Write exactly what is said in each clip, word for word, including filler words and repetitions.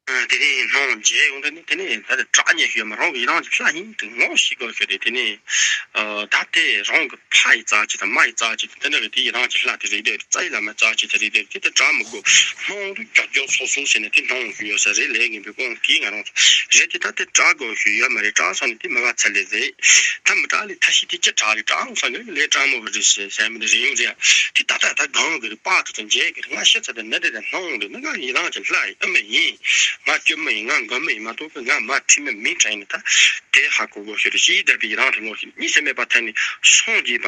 དེ་ནས་སྣང་མཇལ་ཡོང་དུས་ནི་དེ་ནས་ད་དྲག་ཉེ་ཤོས་མ་རང་གི་ཡི་རང་གི་ལྷ་ཡིན་དུ་ངོ་ཤེས་དགོས་ཤོས་དེ་དེ་ནས་ད་དེ་རང་གི་ཕ་ཡི་རྩ་ཆེ་དང་མ་ཡི་རྩ་ཆེ་དང་དེ་འདྲ་གི་དེ་ཡི་རང་གི་ལྷ་དེ་རེད་དེ་རྩ་ཡི་བླ་མ་རྩ་ཆེ་དེ་རེད་དེ་དེ་དེ་དྲག་མི་དགོས། སྣང་དུ་ཀྱག་ཀྱོག་སོ་སོ་ཟེར་ནས་དེ་སྣང་ཤོས་ཡོད་ས་རེད་ལས་ངན་པའི་དགོངས་ཀྱིས་ང་རང་ཚོ་རེད་དེ་ད་དེ་དྲག་དགོས་ཤོས་ཡོད་མ་རེད། དྲག་སོང་ནས་དེ་མི་བ་ཚ་ལེ་རེད། ད་མི་དྲག་ལས་ཐ་ཤི་དེ་ཅི་དྲག་རེད། དྲག་སོང་ནས་ལས་དྲག་མོ་རེད་ཟེར་ཟེར་མི་དེ་རེད་ཡོང་རེད། དེ་ད་ལྟ་ད་གང་གི་རེད། པ་དེ་དང་མཇལ་གི་རེད། ང་ཤི་ཚ་དེ་ནི་དེ་དེ་སྣང་རེད། ནི་ང་ཡི་རང་གི་ལྷ་ཡི་ཨ་མ་ཡིན། ང་སྐྱོ་མ་ཡིན། ང་མགོ་མ་ཡིན་མ་གཏོགས་ང་མ་ཁྲི་མ་མིན་དྲན་ནས་ད་དེ་ཧ་གོ་དགོས་ཤོས་རེད། ཤི་ད་པའི་ཡི་རང་དེ་ངོ་ཤེས་གཉིས་སེ་མེད་པ་ཐན་ནས་སོང་རྒྱས་པ་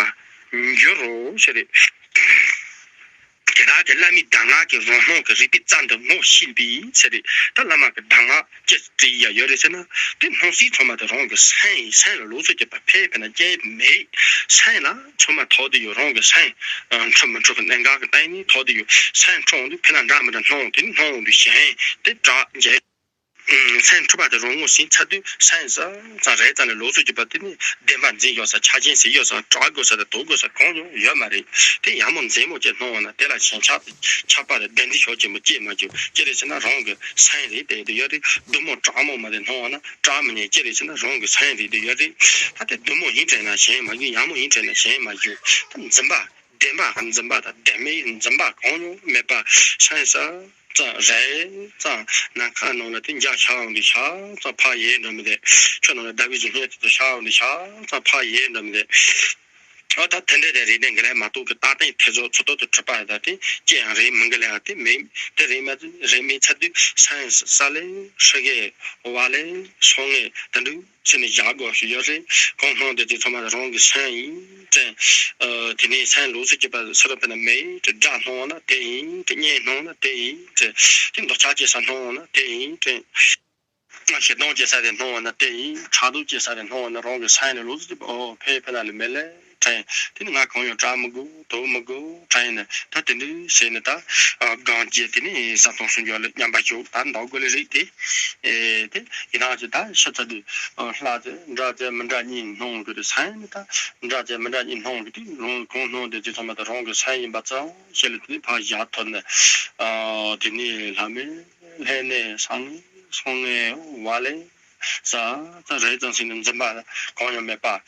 འགྱུར་རོ་ཞེས་རེད། དེ་དག་གི་བླ་མའི་གདམས་ངག་གི་རང་སྣང་གི་རིག་པའི་རྩལ་འདི་ངོ་ཤེས་པའི་ཚེ་རེད། ད་བླ་མ་གི་གདམས་ངག་ཅི་བྲིས་ཡ་ཡོད་རེད་ཟེར་ན། དེ་སྣང་སྲིད་ཚང་མ་དེ་རང་གི་སེམས་ཡིན། སེམས་ལ་ལོགས་སུ་གྱུར་པ་ཕལ་ཕལ་ན་སྐྱེ་མེད། སེམས་ལ་ཚང་མ་ཐོགས་དེ་ཡོད། རང་གི་སེམས་འཁྲུལ་མི་འཁྲུལ་གྱི་གནད་འགག་གི་སྟེང་ནས་ཐོགས་དེ་ཡོད། སེམས་འཁྲུལ་འོང་དུས་ཕལ་ན་འདྲ་མི་འདྲ་སྣང་དེ་སྣང་དུས་གཞན་དེ་དྲག་མཇལ། སེམས་འཁྲུལ་པ་དེ་རང་ངོ་ཤེས་ཚར་དུས་སེམས་ས་ཙང་རེ་ཙང་ལས་ལོགས་སུ་གྱུར་པ་དེ་ནི་བདེན་པ་འཛིན་ཡོད་ས་ཆ་རྐྱེན་ཟིན་ཡོད་ས་དྲག་དགོས་ས་དང་དོགས་དགོས་ས་གང་ཡང་ཡོད་མ་རེད། དེ་ཡག་མོ་མཛེས་མོ་ཅིག་སྣང་བ་ན་དེ་ལ་ཞེན་ཆགས་ཆགས་པ་དང་བདེན་འཛིན་ཤོག་ཅན་པོ་སྐྱེས་མ་བཅུག་ཅི་རེད་ཟེར་ན་རང་གི་སེམས་རེད་དེ་དེ་ཡོད་རེད། སྡུག་མོ་དྲག་མོ་མ་དེ་སྣང་བ་ན་དྲག་མི་ཉན་ཅི་རེད་ཟེར་ན་རང་གི་སེམས་རེད་དེ་ཡོད་རེད། ད་དེ་སྡུག་མོ་ཡིན་དྲན་ན་ཞེན་མ་བཅུག་ཡག་མོ་ཡིན་དྲན་ན་ཞེན་མ་བཅུག་ད་འཛིན་པ། བདེན་པ་འཛིན་པ་དང་བདེན་མེད་འཛིན་པ་གང་ཡང་མེད་པ་སེམས་ས་ཙང་རེ་ཙང་ནམ་མཁའ་ནང་ལ་དེ་འཇའ་ཤར་འོང་དུས་ཤར་ཙང་ཕར་ཡལ་འགྲོ་མི་དེ། ཆུ་ནང་ལ་ཟླ་བའི་གཟུགས་བརྙན་དེ་ཚོ་ཤར་འོང་དུས་ཤར་ཙང་ཕར་ཡལ་འགྲོ་མི་དེ། ཨ་ད་དེ་འདྲ་དེ་རིག་གནས་འགའ་ལས་མ་གཏོགས་ཀྱི་ལྟ་སྟངས་དེ་ཚོ་ཚོ་ཏོག་ཏུ་གྲུབ་པ་དང་དེ་ཅི་ཡང་རིག་མི་འགའ་ལས་དེ་མེད། དེ་རིག་མ་རིག་མེད་ཚར་དུས་སེམས་ས་ལས་ཧྲི་གེ་བ་ལས་སོང་ངེ་དེ་འདྲ། ཕྱི་ནས་བཞག་དགོས་ཞུ་ཡོད་རེད། གང་སྣང་དེ་དེ་ཚང་མ་རང་གི་སེམས་ཡིན་དྲན། ཨ་དེ་ནས་སེམས་ལུགས་སུ་གྱུར་པ་སུ་རུ་ཕེ་ན་མེད་དྲན། སྒྲ་སྣང་བ་ན་དེ་ཡིན་དྲན། སྙན་སྣང་ན་དེ་ཡིན་དྲན། དེ་འདོད་ཆགས་སྐྱེ་ས་སྣང་བ་ན་དེ་ཡིན་དྲན། ཞེ་སྡང་སྐྱེ་ས་དེ་སྣང་བ་ན་དེ་ཡིན། ཕྲག་དོག་སྐྱེ་ས་དེ་སྣང་བ་ན་རང་གི་སེམས་ལ་ལུགས་སུ་གྱུར་པ་ཨོ་ཕེ་ཕེ་ན་ལ་མེད་ལེ་དྲན། དེ་ནི་ང་གང་ཡང་སྐྲག་མི་དགོས་དོགས་མི་དགོས་དྲན་ཡིན་ན་ད་དེ་འདྲ་བྱས་ནས་ད་གང་རྒྱས་དེ་ནི་བཟའ་བཏུང་སུམ་ཅུ་ལ་མཉམ་པ་ཞུགས་ད་འདོགས་དགོས་ལེ་རེད་དེ། ཨེ་དེ་ཡི་རང་གི་ད་ཤ་ཚ་དུས་ལྷ་ཚེ་འདྲ་ཚེ་མི་འདྲ་གཉིས་སྣང་གི་དུས་སེམས་ནི་ད་འདྲ་ཚེ་མི་འདྲ་གཉིས་སྣང་གི་དུས་རང་གང་སྣང་དེ་དུས་ཚང་མ་ད་རང་གི་སེམས་ཡིན་པ་ཙང་ཤེས་ལེ་དེ་ནི་ཕར་བཞག་ཐུབ་ནས་དེ་ནི་ལྷ་མེད་ལྷས་ནས་སང་ངེ་སང་ངེ་བ་ལས། ས་ད་རེས་ཙམ་ཞིག་ནི་འཛིན་པ་གང་ཡང་མེད་པ།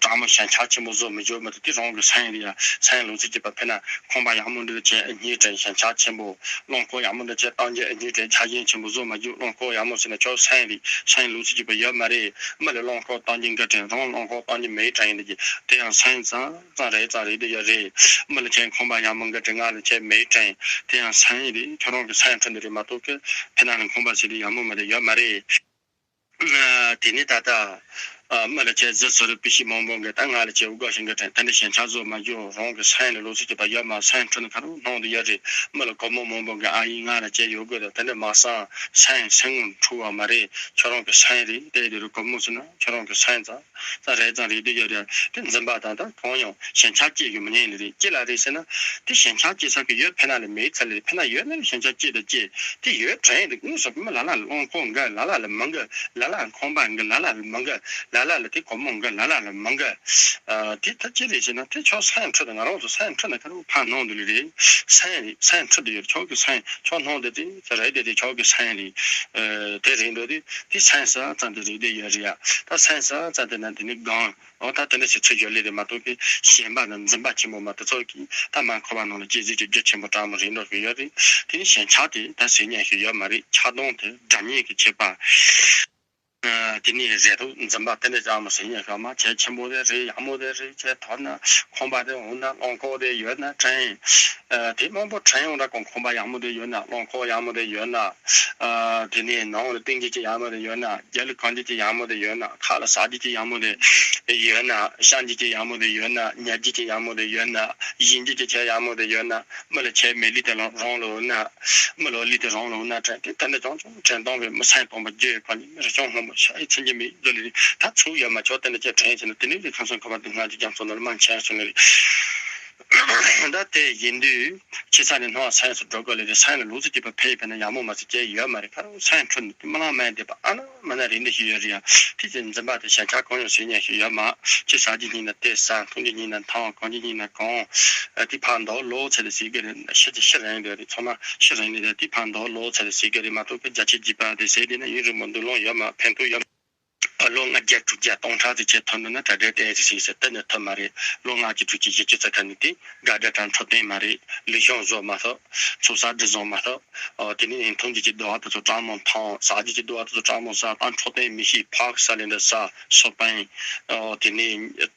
དྲང་མོ་ཞེན་ཆགས་ཆེན་པོ་བཟོ་མི་བརྗོད་མི་ཐུབ་དེ་རང་གི་སེམས་རེད་ཡ། སེམས་ལུགས་སྲོལ་གྱི་པ་ཕེ་ན་ཁང་པ་ཡག་མོ་འདྲ་བྱས་ཨ་སྙིང་དྲན་ཞེན་ཆགས་ཆེན་པོ། རླངས་འཁོར་ཡག་མོ་འདྲ་བྱས་བཏང་རྒྱུ་ཨ་སྙིང་དྲན་ཆ་རྐྱེན་ཆེན་པོ་བཟོ་མ་རྒྱུ། རླངས་འཁོར་ཡག་མོ་ཟེར་ན་ཁྱོད་སེམས་རེད། སེམས་ལུགས་སྲོལ་གྱི་པ་ཡོད་མ་རེད། མི་ལ་རླངས་འཁོར་བཏང་རྒྱུ་འགའ་དྲན། རང་རླངས་འཁོར་བཏང་རྒྱུ་མེད་དྲན་ཡིན་འདི་གི་དེ་ཡང་སེམས་ཙང་ཙང་རེད་ཙང་རེད་དེ་ཡོད་རེད། མི་ལ་ཁྱེད་ཁང་པ་ཡག་མོ་འགའ་དྲན་ང་ལ་ཁྱེད་མེད་དྲན་དེ་ཡང་སེམས་རེད། ཁྱོད་རང་གི་སེམས་ཁྲོད་འདི་རེད་མ་གཏོགས་གི་ཕེ་ན་ལ་ཁང་པ་ཟེར་དེ་ཡག་མོ་མ་རེད་ཡོད་མ་རེད། དེ་ནས་ད་ལྟ་མི་ལ་ཆེ་ཟི་ཟི་རུ་པི་ཤི་མང་པོ་འགའ་ད་ང་ལ་ཆེ་འུ་ག་ཤིང་གི་དྲན་དེ་འདྲ་ཞེན་ཆགས་བཟོ་མ་རྒྱུ། རང་གི་སེམས་ལ་ལོ་ཚིགས་ཀྱི་པ་ཡོད་མ་སེམས་འཁྲུལ་ནི་ཁ་རུ་སྣང་དུ་ཡོད་རེད། མི་ལ་སྒོར་མོ་མང་པོ་འགའ་ཨ་ཡིན་ང་ལ་ཆེ་ཡོད་དགོས་ད་དེ་འདྲ་མ་བསམ་སེམས་སེམས་ངོ་འཁྲུལ་བ་མ་རེད། ཁྱོད་རང་གི་སེམས་རེད། དེ་དེ་རུ་སྒོར་མོ་ཟེར་ན་ཁྱོད་རང་གི་སེམས་ཙང་ཙང་རེད་ཙང་རེད་དེ་ཡོད་རེད། དེ་འཛིན་པ་དང་ད་གང་ཡང་ཞེན་ཆགས་སྐྱེ་རྒྱུ་མི་ཉན་ལེ་རེད། ཅི་ལ་རེད་ཟེར་ན་དེ་ཞེན་ཆགས་སྐྱེ་ས་གི་ཡོད་ཕེ་ན་ལེ་མེད་ཚ་ལེ་ཕེ་ན་ཡོད་ན་ལེ་ཞེན་ཆགས་སྐྱེ་དང་སྐྱེ། དེ་ཡོད་དྲན་དེ་དངོས་སུ་མི་ལ་ལ་ལ་རླངས་འཁོར་འགའ་ལ་ལ་ལ་མི་འགའ་ལ་ལ་ཁང་པ་འགའ་ལ་ལ་ལ་མི་འགའ་ལ་ལ་ལ་དེ་སྒོར་མོ་འགའ་ལ་ལ་ལ་མི་འགའ། དེ་ད་ཅི་རེད་ཟེར་ན་དེ་ཁྱོད་སེམས་འཁྲུལ་དང་ང་རང་ཚོ་སེམས་འཁྲུལ་ན་ཁ་རུ་ཕར་སྣང་དུ་ལི་རེད། སེམས་རེད། སེམས་འཁྲུལ་དུ་ཡོད་ཁྱོད་ཀྱི་སེམས་ཁྱོད་སྣང་དེ་དེ་ཚ་རེད་དེ་དེ་ཁྱོད་ཀྱི་སེམས་རེད། དེ་རེད་འགྲོ་དེ་དེ་སེམས་ས་ཙམ་དེ་རེད་དེ་ཡོད་རེད་ཡ། ད་སེམས་ས་ཙམ་དེ་ན་དེ་ནི་གང་། འོ་ད་དེ་འདྲ་ཞིག་ཚུལ་ཡོད་ལེ་རེད་མ་གཏོགས་ཀྱི་ཞེན་པ་དང་འཛིན་པ་ཆེན་པོ་མ་དེ་ཚོ་གིས་ད་མ་འཁོར་བ་ནང་ལ་སྐྱེ་ཟིག་གི་རྒྱུ་ཆེན་པོ་དྲག་མོ་རེད་འགྲོ་གི་ཡོད་རེད། དེ་ནི་ཞེན་ཆགས་དེ་ད་ཟེར་ཉན་ཞིག་ཡོད་མ་རེད། ཆགས་སྡང་དེ་དགྲ་གཉེན་གྱི་ཁྱད་པར། དེ་ནི་རེ་དོགས་འཛིན་པ་དེ་འདྲ་ཅང་མ་ཟེར་ཉན་ཞིག་མ་ཁྱེད་ཆེན་པོ་དེ་རེད། ཡག་མོ་དེ་རེད། ཁྱེད་ཐོབ་ན་ཁང་པ་དེ་འོང་ན་རླངས་འཁོར་དེ་ཡོད་ན་དྲན། དེ་མང་པོ་དྲན་ཡོང་འདྲ་གོང་ཁང་པ་ཡག་མོ་དེ་ཡོད་ན་རླངས་འཁོར་ཡག་མོ་དེ་ཡོད་ན། དེ་ནས་ནང་ལ་བཏིང་རྒྱུ་ཅིག་ཡག་མོ་དེ་ཡོད་ན། རྒྱ་ལ་གང་རྒྱུ་ཅིག་ཡག་མོ་དེ་ཡོད་ན། ཁ་ལ་ཟ་རྒྱུ་ཅིག་ཡག་མོ་དེ་ཡོད་ན། བཤམས་རྒྱུ་ཅིག་ཡག་མོ་དེ་ཡོད་ན། ཉར་རྒྱུ་ཅིག་ཡག་མོ་དེ་ཡོད་ན། བཞེངས་རྒྱུ་ཅིག་ཁྱེད་ཡག་མོ་དེ་ཡོད་ན། མི་ལ་ཁྱེད་མེད་ལི་དེ་ལ་རང་ལོ་ན། མི་ལོ་ལི་དེ་རང་ལོ་ན་དྲན་དེ་ད་ནི་ཅང་ཅང་དྲན་སྟངས་བས་མི་སེམས་སྟོང་པ་རྒྱུ་ཡོད་གང་ནི་མི་རེ་ཅང་ངོ་མ་ཤ་ཡི་ཚིམ་རྒྱུ་མེད་ཟེར་ལི་རེད། ད་ཚུགས་ཡོད་མ་ཆོག་དེ་འདྲ་ཁྱེད་དྲན་ཟེར་ན་དེ་ནི་རི་ཁམས་སང་ཁ་པར་དུ་ང་ཅིག་ཀྱང་ཚོ་ནོར་མ་མཁྱེན་སོང་ནི་རེད། ད་དེ་ཡིན་དུས་ཁྱེད་ས་ནས་སྣང་བ་སེམས་སུ་འགྲོ་དགོས་ལས་རེད། སེམས་ལ་ལུག་རྫི་སྐྱིད་པ་ཕེབས་པས་ན་ཡག་མོ་མ་ཟེར་བྱས་ཡོད་མ་རེད། ཁ་རོག་སེམས་འཁྲུལ་འདུག་དེ་མི་ལང་མ་འདེབས་པ་ཨ་ན་མ་ན་རེད་འདི་ཞིག་ཡོད་རེད་ཡ། དེ་ཚེ་འཛིན་པ་དེ་ཞན་ཆ་གང་ཡང་ཟེར་ཉན་ཞིག་ཡོད་མ། ཁྱེད་ཟ་རྒྱུ་ཉིན་ན་དེ་ཟ། འཐུང་རྒྱུ་ཉིན་ན་འཐུང་། གང་རྒྱུ་ཉིན་ན་གང་། དེ་ཕར་འདུག་ལོག་ཚེ་དེ་ཟེར་གི་རེད། ཤི་ཅི་ཤི་རན་རེད། ཚང་མ་ཤི་རན་ནི་རེད། དེ་ཕར་འདུག་ལོག་ཚེ་དེ་ཟེར་གི་རེད་མ་གཏོགས་ཀི་བརྒྱ་ཆ་བརྒྱ་པ་དེ་ཟེར་དེ་ན་ཡུན་རིང་མོ་འདུག་ལོང་ཡོད་མ། ཕན་ཐོགས་ཡོད་མ། ལོ་ལྔ་བརྒྱ་དྲུག་བརྒྱ་སྟོང་ཕྲག་ཙམ་བྱས་ཐོན་འདུག་ན་གྲ་སྒྲིག་ཏན་ཏིག་ཟིག་ཟེར་གཏན་ནས་ཐོན་མ་རེད། ལོ་ལྔ་བཅུ་དྲུག་ཅུ་བཞི་བཅུ་ཚ་ཁ་ནི་དེ་དགའ་དགའ་དྲང་འཕྲོད་བསྟེན་མ་རེད། ལུས་ཤོང་བཟོ་མ་ཐུབ། ཚོགས་ས་འདྲི་བཟོ་མ་ཐུབ། ཨོ་དེ་ནས་འཐུང་རྒྱུ་ཅིག་འདུག་ཨ་དེ་ཚོ་གྲང་མོ་འཐུང་། ཟ་རྒྱུ་ཅིག་འདུག་ཨ་དེ་ཚོ་གྲང་མོ་ཟ། ད་འཕྲོད་བསྟེན་མི་ཤེས། ཕག་ས་ལེ་འདྲ་ཟ། སོ་པན། ཨོ་དེ་ནས་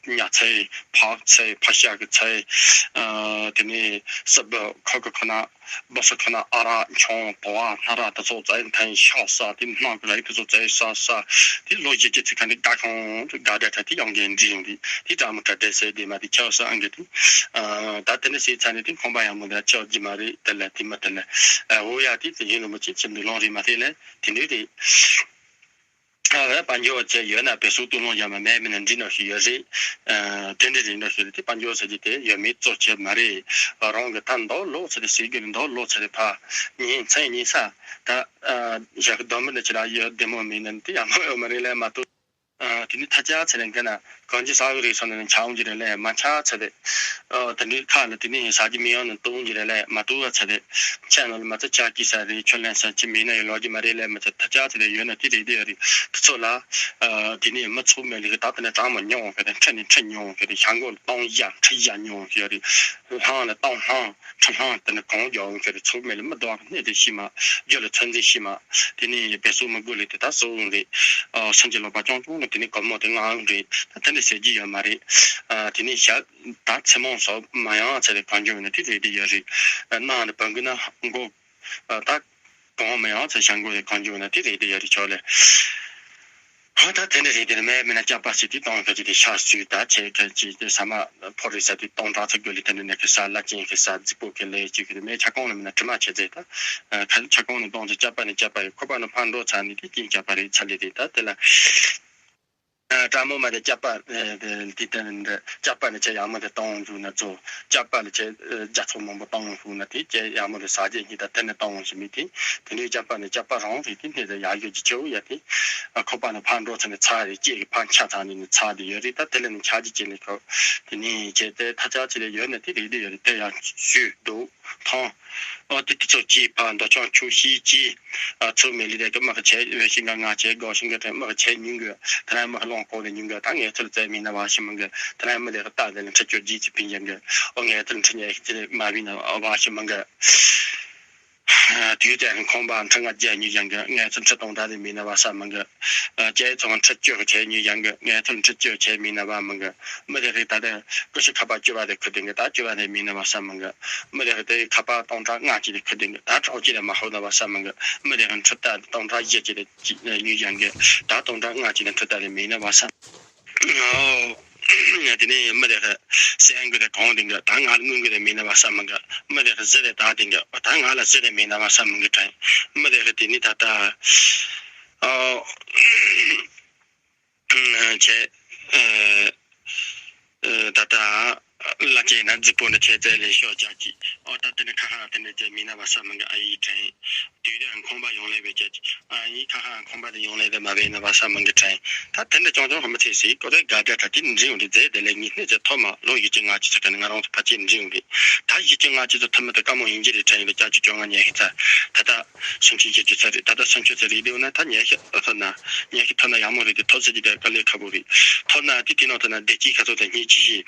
ཉ་ཚལ། ཕག་ཚལ། ཕག་ཤ་གི་ཚལ། ཨོ་དེ་ནས་སྲིད་པ་ཁོ་ཁོ་ཁོ་ན། སྦུ་སུ་ཁོ་ན་ཨ་རག་མཆོང་། དོ་བ་སྣ་རག་དེ་ཚོ་བཙལ་འཐེན་ཤ་ཟ། དེ་སྣག་རག་དེ་ཚོ་བཙལ་ཟ་ཟ། དེ་ལོ་བཞི་བཅུ་ཚིག་ཁ་འདི་དགའ་ཁང་དུ་དགའ་དགའ་ཁྲ་དེ་ཡོང་གི་འདྲི་ཡོང་དུས་དེ་དྲ་མོ་དྲ་དྲ་ཟེར་དེ་མ་དེ་ཆགས་ས་ཨང་གི་དེ། ད་དེ་ནི་ཟེར་ཚ་ནི་དེ་ཁང་པ་ཡག་མོ་འདི་ཆགས་ཀྱི་མ་རེད། དེ་ལ་དེ་མ་དེ་ལ་འོ་ཡ་དེ་དེ་ཡིན་ལོ་མ་ཅི་ཅི་འདུག་ལོང་རེད་མ་དེ་ལ་དེ་འདྲ་རེད། ཨ་བས་དཔལ་འབྱོར་བ་བྱས་ཡོད་ན་བེ་སོ་ཏུ་ལོང་ཡ་མ་མེད་མིན་ན་འདྲི་ནོ་ཞིག་ཡོད་རེད། ཨ་དེ་འདྲ་རེད་འདྲ་ཞིག་རེད། དེ་དཔལ་འབྱོར་ཟེར་གྱི་དེ་ཡོད་མེད་གཙོ་ཆེ་མ་རེད། རང་གི་ད་འདོག་ལོག་ཚེ་རེ་ཟེར་གྱི་རེད། འདོག་ལོག་ཚེ་རེ་ཕ་ཉིན་མཚན་ཉིན་ས་ད་ཨ་ཞག་གི་སྡོམ་པ་འདི་ཆེ་ལ་ཡོད་བདེ་མོ་མིན་ན་དེ་ཡག་མོ་ཡོད་མ་རེད་ལས་མ་གཏོགས། ཨ་དེ་ནི་ཐ་ཆ་ཚེ་རིང་གི་ན་གང་ཅི་ས་གི་རེད་སོང་ནས་ཆ་འོང་གི་རེད་ལས་མ་ཆ་ཚེ་རེད། ཨ་དེ་འདྲའི་ཁ་ལ་དེ་ནས་ཡིན་ཟ་རྒྱུ་མི་ཡོང་ན་ལྟུང་གི་རེད་ལས་མ་ལྟུང་བ་ཚ་རེད། ཁྱེད་རྣམས་ལ་མ་ཚ་ཆ་སྐྱིད་ས་རེད། ཁྱོད་ལན་ས་ཅི་མིན་ན་ཡོད་ལོག་རྒྱུ་མ་རེད་ལས་མ་ཚ་ཐ་ཆ་ཚ་རེད་ཡོད་ན་དེ་རེད་དེ་ཡོད་རེད། དེ་ཚོ་ལ་ཨ་དེ་ནས་མི་ཚོགས་མེད་ལས་ད་དེ་ནས་གྲང་མོ་མྱོང་གི་རེད། ཁྲི་ནས་ཁྲི་མྱོང་གི་རེད། ཞང་གོ་ལ་གཏོང་ཡ་ཁྲི་ཡ་མྱོང་གི་རེད། ལྷང་ལ་གཏོང་ལྷང་ཁྲི་ལྷང་དེ་ནས་གང་རྒྱག་གི་རེད། ཚོགས་མེད་ལས་མི་སྡོད་གི་གནས་དེ་ཤི་མ་རྒྱུ་ལ་ཚོད་འཛིན་ཤི་མ་དེ་ནས་བེ་སོ་མི་དགོས་ལས་དེ་ད་གསོ་འོང་རེད། ཨ་སེམས་ཀྱི་ལོག་པ་ཅོང་ཅོང་ལ་དེ་ནས་གོར་མོ་དེ་ང་འོང་རེད། ད་དེ་འདྲ་ཟེར་རྒྱུ་ཡོད་མ་རེད། ཨ་དེ་ནས་ཞག་ད་ཚེ་མང་སོགས་མ་ཡང་ཚེ་རེ་གང་བྱུང་ན་དེ་རེད་དེ་ཡོད་རེད། ཨ་ནང་ནས་བང་གི་ན་མགོ་ཨ་ད་གང་མ་ཡང་ཚེ་ཞང་མགོ་ཡང་གང་བྱུང་ན་དེ་རེད་དེ་ཡོད་རེད་ཆོག་ལེ། ཨ་ད་དེ་འདྲ་རེད་དེ་མེད་མིན་ན་སྐྱག་པ་ཞིག་དེ་གཏོང་ཁ་ཅིག་དེ་ཤ་སུས་ད་ཆེ་ཁ་ཅིག་དེ་ས་མ་ཕོ་རེ་ས་དེ་གཏོང་དྲག་ཚ་དགོས་ལེ། དེ་འདྲ་ནས་ཁ་ས་ལ་ཅན་ཁ་ས་རྫིག་པོ་ཁ་ལེ་ཅིག་གི་མེད་ཆ་གང་ལ་མིན་ན་དྲི་མ་ཆེ་ཚེ་ད་ཁ་ཆ་གང་ལ་གཏོང་ཚེ་སྐྱག་པ་ནས་སྐྱག་པ་རེད། ཁོ་པ་ནས་ཕར་འགྲོ་ཚར་ནས་དེ་རྐྱེན་སྐྱག་པ་རེད་ཚ་ལེ་དེ་ད་དེ་ལ། ཨ་དྲ་མོ་མ་དེ་སྐྱག་པ་ཨ་དེ་དེ་དེ་སྐྱག་པ་ནི་ཆེ་ཡག་མོ་དེ་གཏོང་འཇུག་ན་ཚོ། སྐྱག་པ་ནི་ཆེ་ཨ་རྒྱ་མཚོ་མང་པོ་གཏོང་འཇུག་ན་དེ་ཆེ་ཡག་མོ་དེ་ཟ་རྒྱུ་ཉིད་ད་དེ་ནི་གཏོང་ཞིག་མི་དེ། དེ་འདྲའི་སྐྱག་པ་ནི་སྐྱག་པ་རང་རེད། དེ་སྣེ་དེ་ཡག་ཡོད་ཀྱི་ཆེ་བོ་ཡ་དེ། ཨ་ཁོ་པ་ནི་ཕར་འགྲོ་ཚེ་ནི་ཚ་རེད། ཅེས་ཀྱི་ཕར་ཆ་ཚང་ནི་ནི་ཚ་དེ་ཡོད་རེད། ད་དེ་ལ་ནི་ཆ་རྒྱུ་ཅེས་ནི་ཁོ་དེ་ནི་ཆེ་དེ་ཐ་ཆ་ཆེ་ལེ་ཡོད་ན་དེ་རེད་དེ་ཡོད་རེད། དེ་ཡང་ཞུས་འདུག་མཐོང་། ཨོ་དེ་དེ་ཚོ་གྱིས་ཕ་མདོ་ཆུང་ཆུང་ཤིས་ཀྱིས་ཨ་ཚུར་མི་ལི་དེ་གི་དམག་ཆེ་བའི་ཤིང་ག་ང་ཆེ་སྒོ་ཤིང་གི་དྲན་དམག་ཆེ་ཉུང་གི་དེ་ན་དམག་ལོང་ཀོ་ལི་ཉུང་གི་ད་ངས་ཚུར་བཙལ་མིན་ན་བ་ཤི་མང་གི་དེ་ན་མི་དེ་གི་ལྟ་དེ་ལ་ཁྲི་ཆོ་རྗེས་ཚི་ཕིན་ཡང་གི་ཨོ་ངས་ཚུར་ཁྲི་ཉེ་ཤི་ཚི་མ་བིན་ན་བ་ཤི་མང་གི་དུས་དེ་ཁོང་པ་ཁྲི་ང་རྒྱལ་ཉུང་ཡང་གི་ངས་ཚུར་ཁྲི་སྟོང་ད་དེ་མིན་ན་བ་ས་མང་གི་ཨ་ཅེ་ཚོང་ཁྲི་བཅུ་གི་ཆེ་ཉུང་ཡང་གི་ངས་ཚུར་ཁྲི་བཅུ་ཆེ་མིན་ན་བ་མང་གི་མི་དེ་རིགས་ད་ལྟ་ཀུ་ཤུ་ཁ་པར་བཅུ་པ་དེ་ཁུ་དེ་གི་ད་བཅུ་པ་དེ་མིན་ན་བ་ས་མང་གི་མི་དེ་རིགས་དེ་ཁ་པར་སྟོང་ཕྲག་ལྔ་གཅིག་དེ་ཁུ་དེ་གི་ད་གྲོགས་གཅིག་དེ་མ་ཧོ་ན་བ་ས་མང་གི་མི་དེ་རིགས་ཁྲི་ད་སྟོང་ཕྲག་བཞི་གཅིག་དེ་ཉུང་ཡང་གི་ད་སྟོང་ཕྲག་ལྔ་གཅིག་དེ་ཁྲི་ད་དེ་མིན་ན་བ་ས། ཨོ། དེ་ནས་མི་དེ་གི་སེང་གི་དེ་གང་དེ་གི་ད་ང་ལ་དངུལ་གི་དེ་མིན་ན་བ་ས་མང་གི་མི་དེ་གི་ཟི་དེ་ད་དེ་གི་ད་ང་ལ་ཟི་དེ་མིན་ན་བ་ས་མང་གི་དྲན་མི་དེ་གི་དེ་ནི་ད་ད། ཨོ། བྱས། ད་ལྟ་བླ་ཆེན་ན་རྫིག་པོ་ནི་ཁྱེད་ཚེ་ལས་ཤོག་ཅག་གི་ཨོ་ད་དེ་ནི་ཁ་ཁ་དེ་ནི་ཅེ་མིན་ན་བ་ས་མང་གི་ཨ་ཡི་དྲན། དུས་དེ་ཁང་པ་ཡོང་ལེ་བའི་ཅག་ཨ་ཡི་ཁ་ཁ་ཁང་པ་དེ་ཡོང་ལེ་དེ་མ་བས་ན་བ་ས་མང་གི་དྲན། ད་དེ་འདྲ་ཅོང་ཅོང་ཧ་མ་ཚེ་སི་ཀོ་དེ་དགའ་དགའ་ད་དེ་འདྲི་ཡོང་དེ་རྫས་དེ་ལས་ཉིད་སྣེ་ཚེ་ཐོག་མ་ལོ་ཡི་ཅི་ང་ཅི་ཚེ་ག་ནི་ང་རང་ཚོ་ཕ་ཅེ་འདྲི་ཡོང་དེ། ད་ཡི་ཅི་ང་ཅི་ཚེ་ཐོག་མ་དེ་དཀའ་མོ་ཡིན་གྱི་རེད་དྲན་ཡོད་ལ་ཅག་ཅི་ཅོ་ང་ཉལ་ཤི་ཚ་ད་ད། སུམ་ཅུ་བཞི་བཅུ་ཚར་རེད། ད་ལྟ་སུམ་ཅུ་ཚར་རེད་དེ་འོ་ན་ད་ཉལ་ཤི་ཨ་ཐོན་ན་ཉལ་ཤི་ཐོན་ན་ཡག་མོ་རེད་དེ་ཐོབ་ཟེར་གྱི་དེ་དཀའ་ལས་ཁག་པོ་རེད། ཐོབ་ན་དེ་དེ་ནང་ཐོན་ན་བདེ་སྐྱིད་ཁ་ཚོ་དང་སྙིང་རྗེ་ཞིག་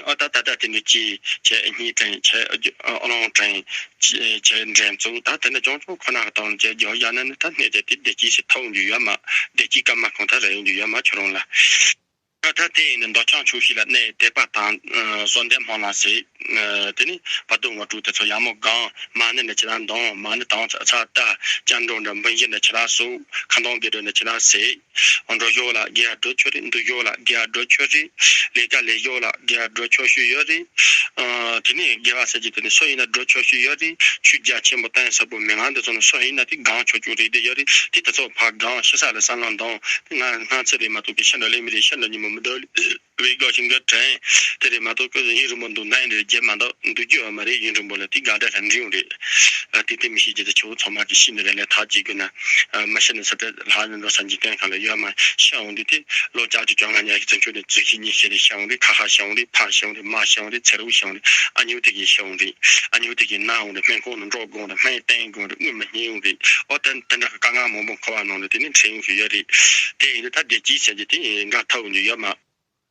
ཨ་ད་ད་ད་དེ་འདྲ་ཅི་བྱས་སྙིང་དྲན་བྱས་ཨ་ལོང་དྲན་བྱས་འདྲེན་བཙུགས་ད་དེ་འདྲ་ཅོང་ཅོང་ཁོ་ན་གི་དང་བྱས་རྒྱོ་ཡ་ན་ནི་ད་གནས་དེ་དེ་བདེ་སྐྱིད་ཞིག་ཐོབ་འོང་རྒྱུ་ཡོད་མ་བདེ་སྐྱིད་སྐར་མ་གང་ཐ་རེ་ཡོང་རྒྱུ་ཡོད་མ་ཁྱོད་རང་ལ། ད་དེ་ཡིན་ན་མདོ་ཆང་ཆུ་ཤི་ལ་གནས་དད་པ་དང་གསོལ་འདེབས་སྨོན་ལམ་ཟེར། དེ་ནི་བར་དོ་ངོ་སྤྲོད་དེ་ཚོ་ཡག་མོ་གང་མ་ཎི་ནི་ཁྱེད་རང་འདོན་མ་ཎི་དང་ཚ་ཚ་ད་སྐྱབས་འགྲོ་འདྲ་འབུལ་བཞི་ནི་ཁྱེད་རང་གསོལ་ཁ་འདོན་དགེ་སྒྲུབ་ནི་ཁྱེད་རང་ཟེར། འགྲོ་ཞོག་ལ་དགེ་བ་སྒྲུབ་ཆོག་རེད། འདུག་ཞོག་ལ་དགེ་བ་སྒྲུབ་ཆོག་རེད། ལས་ཀ་ལས་ཞོག་ལ་དགེ་བ་སྒྲུབ་ཆོག་ཤུ་ཡོད་རེད། དེ་ནི་དགེ་བ་ཟེར་གྱི་དེ་ནི་སུ་ཡིན་ན་སྒྲུབ་ཆོག་ཤུ་ཡོད་རེད། ཆོས་རྒྱ་ཆེན་པོ་གཏན་ཟབ་པོ་མི་ང་འདི་ཚོ་ནི་སུ་ཡིན་ན་དེ་གང་ཆོག་ཆོག་རེད་དེ་ཡོད་རེད། དེ་དེ་ཚོ་ཕ་གང་ཤི་ས་ལ་བསམ་བློ་འདང་དེ་ང་སྣང་ཚེ་རེད་མ་གཏོགས་པའི་ཤི་འགྲོ་ལེ་མི་རེད། ཤི་འགྲོ་ཉིན་མོ་མི་འདུག་བའི་དགའ་ཞིང་གི་དྲན། དེ་རེད་མ་གཏོགས་ཀི་ཡིན་རུང་མ་འདུག་ན་ཡིན་རེད་རྒྱབ་མ་གཏོགས་འདུག་རྒྱུ་ཡོད་མ་རེད། ཡིན་རུང་པོ་ལ་དེ་དགའ་དྲ་ར་འདྲི་ཡོང་རེད། ཨ་དེ་དེ་མི་ཤེས་རྒྱུ་དེ་ཆུ་བོ་ཚང་མ་གི་ཤི་ནི་རེད་ལས་ཐག་བཅད་དགོས་ན། ཨ་མ་ཤི་ནི་ས་དེ་ལྷ་ནི་འགྲོ་ས་འཇིག་རྟེན་ཁང་ལ་ཡོད་མ་ཤི་འོང་དུས་དེ་ལོ་བརྒྱད་ཅུ་གྱ་ལྔ་ཉག་གི་ཚུན་ཆོད་ནས་ཙི་ཤི་གཉིས་ཤི་རེད་ཤི་འོང་རེད། ཁ་ཁ་ཤི་འོང་རེད། ཕ་ཤི་འོང་རེད། མ་ཤི་འོང་རེད། ཚེ་རབས་ཤི་འོང་རེད། ཨ་ཉི་བོ་དེ་གི་ཤི་འོང་རེད། ཨ་ཉི་བོ་དེ་གི་ན་འོང་རེད། སྨན་ཁང་ནང་འགྲོ་དགོས་རེད། སྨན་བསྟེན་དགོས་རེད། དངུལ་མ་རྙེད་འོང་རེད། ཨོ་དེ་དེ་འདྲ་གི་དཀའ་ངལ་མང་པོ་འཁོར་བ་ནང་ལ་དེ་ནས་འཕྲད་ཡོང་གི་ཡོད་རེད། དེ་ཡིན་དུས་ད་བདེ་སྐྱིད་ཟེར་གྱི་དེ་འགའ་ཐོབ་འོང་རྒྱུ་ཡོད་མ།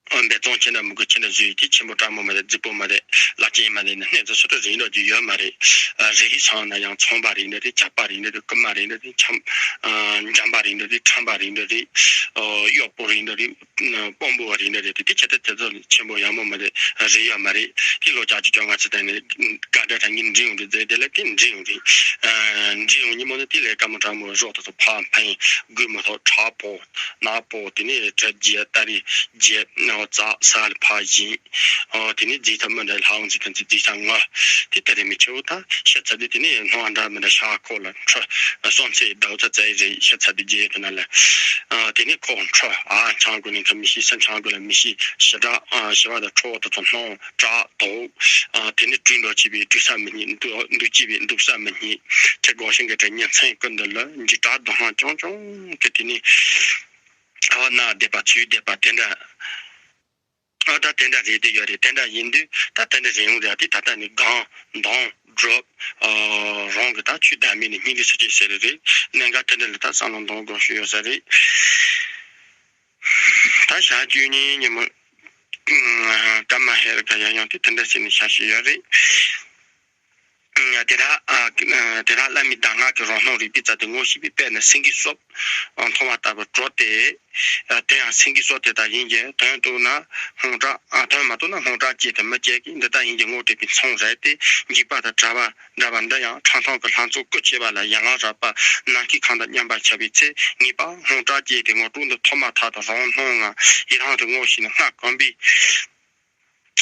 འབད་བརྩོན་ཆེ་འདྲ་མི་དགོས། ཆེ་འདྲ་བཟོས་ཡོད་དེ་ཆེན་པོ་དྲང་མོ་མ་རེད། རྫིག་པོ་མ་རེད། བླ་ཆེན་མ་རེད། ནི་སྣེ་ཚོ་སོ་སོ་རེད་འགྲོ་རྒྱུ་ཡོད་མ་རེད། རེད་སོང་ན་ཡང་ཚོང་པ་རེད་འདྲ་རེད། ཇག་པ་རེད་འདྲ་རེད། ཆམ་མ་རེད་འདྲ་རེད། ཆམ་འཇམ་པ་རེད་འདྲ་རེད། ཁྲམ་པ་རེད་འདྲ་རེད། གཡོག་པོ་རེད་འདྲ་རེད། དཔོན་པོ་རེད་འདྲ་རེད། དེ་ཆེ་ད་དེ་ཚོ་ཆེན་པོ་ཡག་མོ་མ་རེད། རེད་ཡོད་མ་རེད། དེ་ལོ་བརྒྱད་ཅུ་གྱ་ལྔ་ཚེ་དང་ནི་དགའ་དྲ་དྲ་ངན་འདྲི་ཡོང་རེད། རྫས་དེ་ལ་དེ་འདྲི་ཡོང་རེད། འདྲི་ཡོང་ཉིན་མོ་ནི་དེ་ལས་དཀའ་མོ་དྲང་མོ་རོགས་དེ་ཚོ་ཕ་འཕེན་རྒུད་མ་ཐོག་དྲག་པོ། ནག་པོ། དེ་ནས་གྲི་རྒྱས་སྟ་རེ་རྒྱས་ནོ་རྩ་ས་ལ་ཕ་བཞིན། ཨོ་དེ་ནས་རྫིག་ཐབས་མི་འདྲ་ལྷ་འོང་ཚིག་གི་ཚིག་རྫིག་ས་ངོ་། དེ་ལྟ་རེ་མི་ཆེ་བོ་ད་ཤི་ཚ་དུས་དེ་ནས་སྣང་བ་འདྲ་མི་འདྲ་ཤ་ཁོག་ལ་འཁྲུ། སོང་ཚེ་ཟླ་བོ་ཚ་ཚའི་རེད། ཤི་ཚ་དུས་རྒྱས་དེ་ན་ལ། ཨ་དེ་ནས་ཁོག་འཁྲུ། ཨ་ཆང་དགོས་ནས་ཁ་མི་ཤི། ས་ཆང་དགོས་ལ་མི་ཤི། ཞི་དྲག་ཨ་ཞི་བ་དང་ཁྲོ་བོ་དེ་ཚོ་སྣང་དྲག་དོག་ཨ་དེ་ནས་བྲོས་འགྲོ་བྱས་པའི་བྲོས་ས་མི་རྙེད། འདུག་འདུག་བྱས་པའི་འདུག་ས་མི་རྙེད། ཁྱེད་དགོངས་ཤིང་གི་དྲན་ཉིན་མཚན་ཀུན་འདི་ལ་འཇིགས་སྐྲག་སྡུག་བསྔལ་ཅུང་ཅུང་གི་དེ་ནས། ཨ་ན་བསྡད་པ་ཚུལ་བསྡད་པ་དེ་འདྲ། ཨ་ད་དེ་འདྲ་རེད་དེ་ཡོད་རེད། དེ་འདྲ་ཡིན་དུས་ད་དེ་འདྲ་རེད་ཡོང་རེད། དེ་ད་ལྟ་ནི་སྒང་མདོང་སྒྲུབ། ཨ་རང་གི་ད་ཆོས་བདག་མེད་ནི་སྙིང་རྗེ་སུ་ཅིག་ཟེར་རེད། གནད་འགག་དེ་འདྲ་ལ་ད་བསམ་བློ་གཏོང་དགོས་ཤེས་ཡོད་ས་རེད། ད་ཞག་བཅུ་གཉིས་ཉིན་མོ་ཀརྨ་ཧེ་ར་ཀ་ཡང་ཡང་དེ་དེ་འདྲ་བྱས་ནས་བཞག་ཤེས་ཡོད་རེད། དེ་དག་དེ་དག་བླ་མའི་གདམས་ངག་གི་རང་སྣང་རིག་པའི་རྩལ་དེ་ངོ་ཤེས་པའི་དཔེར་ན་སེང་གེའི་སོ་མཐོང་བ་ལྟ་བུར་གྲོལ་ཏེ། དེ་ཡང་སེང་གེའི་སོ་དེ་དག་ཡིན་གྱི་དོན་རྟོགས་ན་སྔོན་གྲགས། དོན་མ་རྟོགས་ན་སྔོན་གྲགས་ཅན་དུ་མི་སྐྱེ་གི། འདི་ལྟ་ཡིན་གྱི་ངོ་སྤྲད་པའི་མཚུངས་རེད་དེ། འཇིགས་པ་དང་བྲལ་བ་འདྲ་བ་འདི་ཡང་ཁྲག་འཐུང་གི་ལྷ་ཚོགས་སྐུ་ཆེ་བ་ལ་ཡན་ལག་རགས་པ་ནམ་མཁའི་ཁམས་དང་མཉམ་པར་ཁྱབ་པའི་ཚེ། ངེས་པར་སྔོན་གྲགས་ཅན་དེ་ངོ་སྤྲོད་འདི་ཐོབ་མ་ཐག་ཏུ་རང་སྣང་ངང་ཡི་རང་དུ་ངོ་ཤེས་ནས་སྔར་གོམས་པའི།